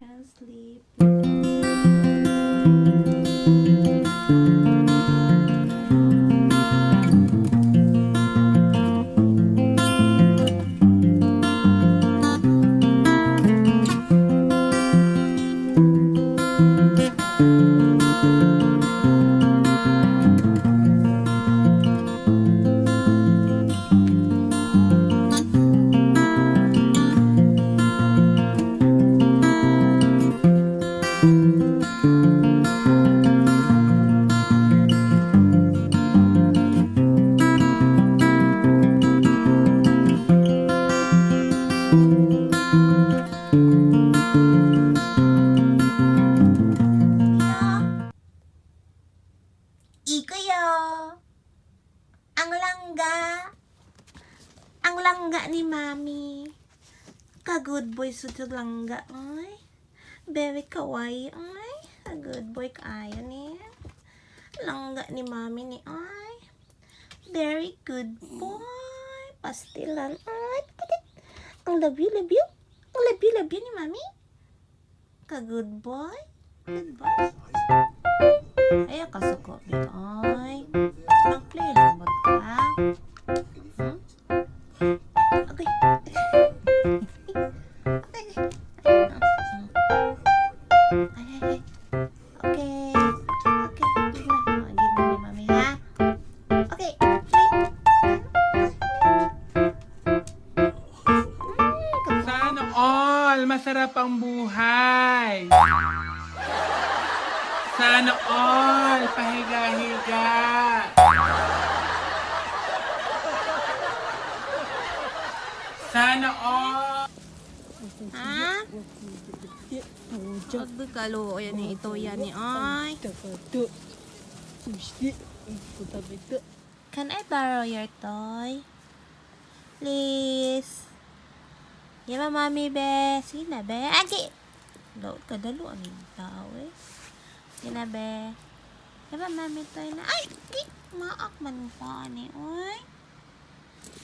Can't sleep without. Ikayo. Ang langga. Ang langga ni Mami. Ka good boy sud langga. Ay. Very kawaii. Ay. A good boy kaayo ni. Langga ni Mami ni. Ay. Very good boy. Pastilan. Ay. Putit. Ang love you, love you. Ang love you, love you ni Mami. Ka good boy. Good boy. Ay, kasuko. Ay. Mag-play lang ba ka? Okay. Okay. Ay, ay, ay. Okay. Okay. Give na. Oh, give na ni Mami, ha? Okay. Play. Sana all masarap ang buhay. Sana all pahiga-higa. Sana all. Ha? Huwag kalo. Yan ni ito. Yan ni. Ay. Can I borrow your toy? Please. Yama, Mami, be. Sige na, be. Agi! Daot ka, dalo ang tao eh. Sige na, be. Yama, Mami, toy na. Ay! Di! Maak man pa, ani. Uy.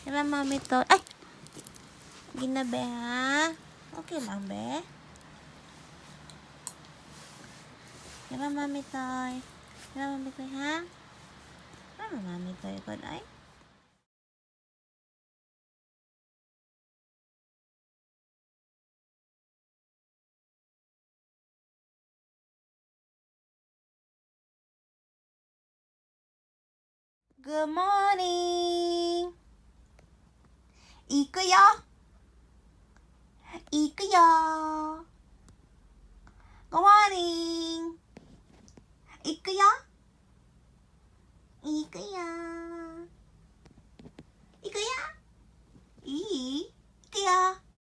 Yama, Mami, toy. Ay! Sige na, be, ha? Okay lang, be. Yama, Mami, toy. Yama, Mami, toy, ha? Yama, Mami, toy ko, ay. Good morning. 行くよ。行くよ。